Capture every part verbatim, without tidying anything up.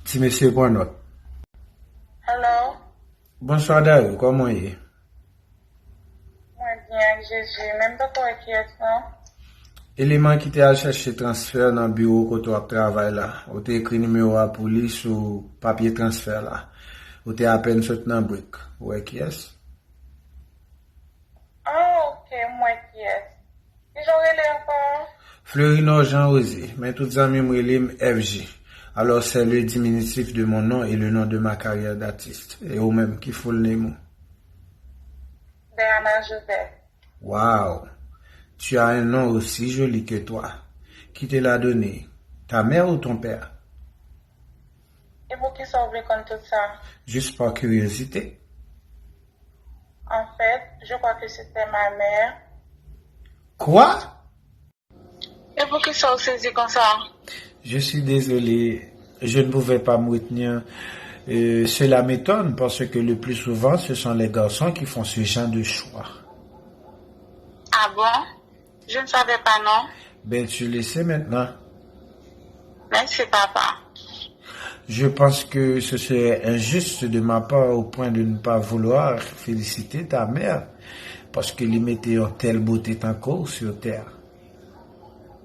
Ti mesye pran nòt. Hello. Bonswa Dayo, kòman w ye? Mwen byen ak Jezi, men m poko wè kiyès non. Eleman ki te al chèche transfè nan biwo kote w ap travay la. Ou te ekri nimewo a pou li sou papye transfè la. Ou te apèn sot nan brek. Ou wè kiyès? Ah, ok, m wè kiyès. Kijan w rele ankò? Fleurinor Jean Rosé, men tout zanmi m rele m F J. Alors, c'est le diminutif de mon nom et le nom de ma carrière d'artiste. E ou menm, ki full name ou? Diana Joseph. Wow! Tu as un nom aussi joli que toi. Qui te l'a donné? Ta mère ou ton père? E poukisa w vle konn tout sa? Juste par curiosité. En fait, je crois que c'était ma mère. Quoi? E poukisa w sezi konsa? Je suis désolé, je ne pouvais pas me retenir. Euh, cela m'étonne parce que le plus souvent, ce sont les garçons qui font ce genre de choix. Ah bon? Je ne savais pas, non. Ben, tu le sais maintenant. Merci, papa. Je pense que ce serait injuste de ma part au point de ne pas vouloir féliciter ta mère, paske li mete yon tèl bote tankou w sur terre.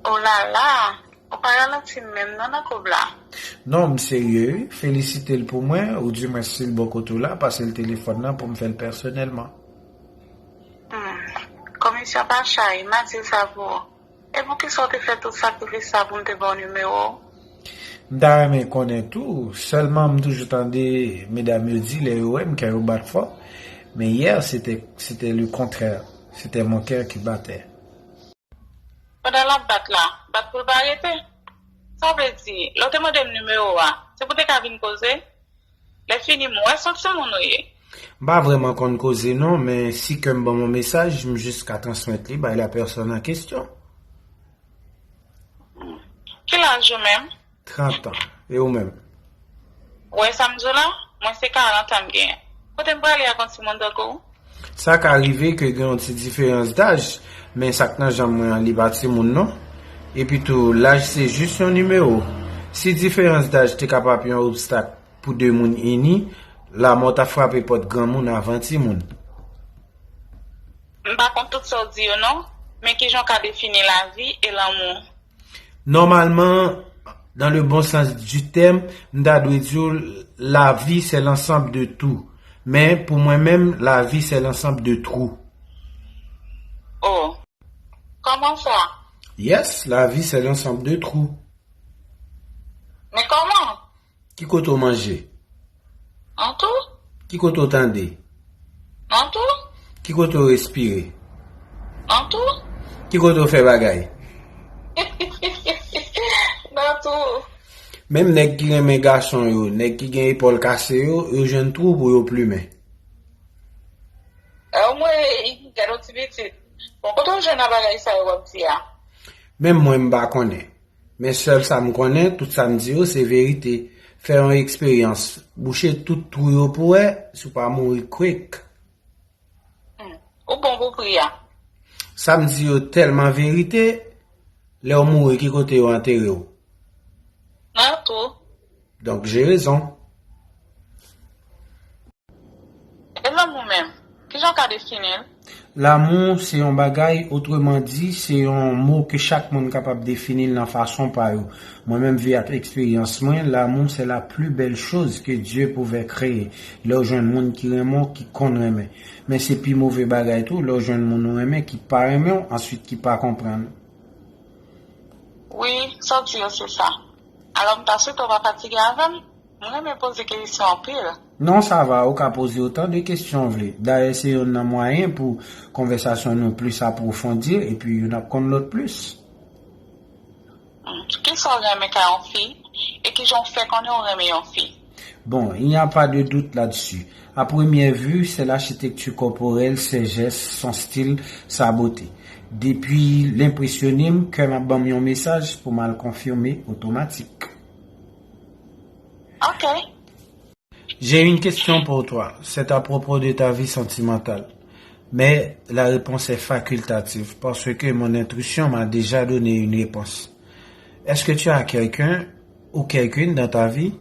Oh là là, ou pa ralanti m menm non nan kob la. Non, m serye wi. Felisite l pou mwen, oudimwen si l bò kote w la, pase l telefòn nan pou m fè l pèsonèlman. Hmm. Komisyon pa chay, m a di l sa pou ou. E poukisa w te fè tout sakrifis sa pou m te ba w nimewo w? M ta renmen konnen tou, sèlman m toujou tande medam yo di lè yo wè m, kè yo bat fò. Men yè, se te, se te le kontrè. Se te mon cœur qui battait. Pandan l ap bat la, bat pou l pa rete. Sa vle di, lè w te mande m nimewo a, se pou te ka vin koze? Lè fini, m wè se yon timoun ou ye. M pa vrèman konn koze non, men si kè m ban m yon mesaj, m jis ka transmèt li bay la pèsòn an kesyon. Ki laj ou menm? Trant an. E ou menm? Ou wè sa m di w la? Mwen se karant an m genyen. Kote m prale ak yon timoun tankou w? Sa ka rive ke gen yon ti diferans daj, men sa k nan janm mwen an, li pa timoun non. Epi tou, laj se jis yon nimewo. Si diferans daj te kapab yon obstak pou de moun ini, lamò t ap frape pòt granmoun avan timoun. M pa konn tout sa w di yo non, men kijan w ka defini lavi e lanmou? Normalement, dans le bon sens du terme, m ta dwe di w, la vie c'est l'ensemble de tout. Men pou mwen menm, la vie c'est l'ensemble de trou. Oh. Kòman sa? Yes, la vie c'est l'ensemble de trou. Men kòman? Ki kote w manje? Nan tou. Ki kote w tande? Nan tou. Ki kote w respire? Nan tou. Ki kote w fè bagay? Nan tou. Menm nèg ki renmen gason yo, nèg ki gen epòl kase yo, yo jwenn twou pou yo plimen. E w mwen, gade w ti pitit. Bon, kote w jwenn nan bagay sa yo w ap di a? Menm mwen m pa konnen. Men sèl sa m konnen, tout sa m di yo se verite. Fè yon eksperyans. Bouche tout twou yo pou wè si w pa mouri kwik. Hmm. Ou bon pou pri a. Sa m di yo tèlman verite, lè w mouri, ki kote yo antere w? Nan twou. Donk, j'ai raison. E lanmou menm? Kijan w ka defini l? Lanmou se yon bagay, otreman di, se yon mo ke chak moun kapab defini l nan fason pa yo. Mwen menm, via eksperyans mwen, l'amour c'est la plus belle chose que Dieu pouvait créer. Lè w jwenn moun ki renmen w, ki konn renmen. Men se pi move bagay tou, lè w jwenn moun ou renmen ki pa renmen w, answit ki pa konprann. Wi, sa w di yo se sa. Alò, m ta swete w pa fatige avè m. M renmen poze kesyon anpil. Non, sa va, ou ka poze otan de kesyon w vle. Dayè, se youn nan mwayen pou konvèsasyon nou plis apwofondi, epi youn ap konn lòt plis. Hmm, kisa w renmen ka yon fi? E kijan w fè konnen w renmen yon fi? Bon, il n'y a pas de doute là-dessus. À première vue, c'est l'architecture corporelle, ses gestes, son style, sa beauté. Depi l enpresyone m, kè m ap ban m yon mesaj pou m al konfime otomatik. Ok. J'ai une question pour toi. C'est à propos de ta vie sentimentale. Mais la réponse est facultative parce que mon intuition m'a déjà donné une réponse. Est-ce que tu as quelqu'un ou quelqu'une dans ta vie?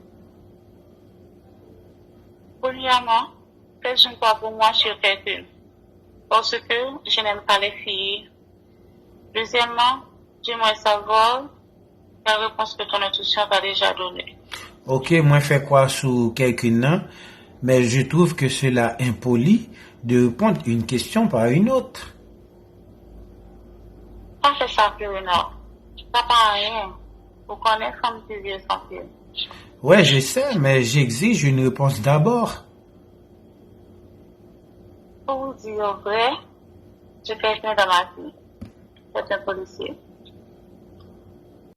Premièrement, fais une croix pour moi sur quelqu'une, parce que je n'aime pas les filles. Deuxièmement, j'aimerais savoir quelle réponse que ton intuition t'a déjà donnée. Ok, mwen fè kwa sou kèlkin nan, mais je trouve que cela impoli de répondre une question par une autre. Pa fè sa, Pierre Renard. Sa pa anyen. Ou konnen fanm ki vye santi l. Ouais, je sais, mais j'exige une réponse d'abord. Pou w di yo vre, je fais une dans ma vie. C'est un policier.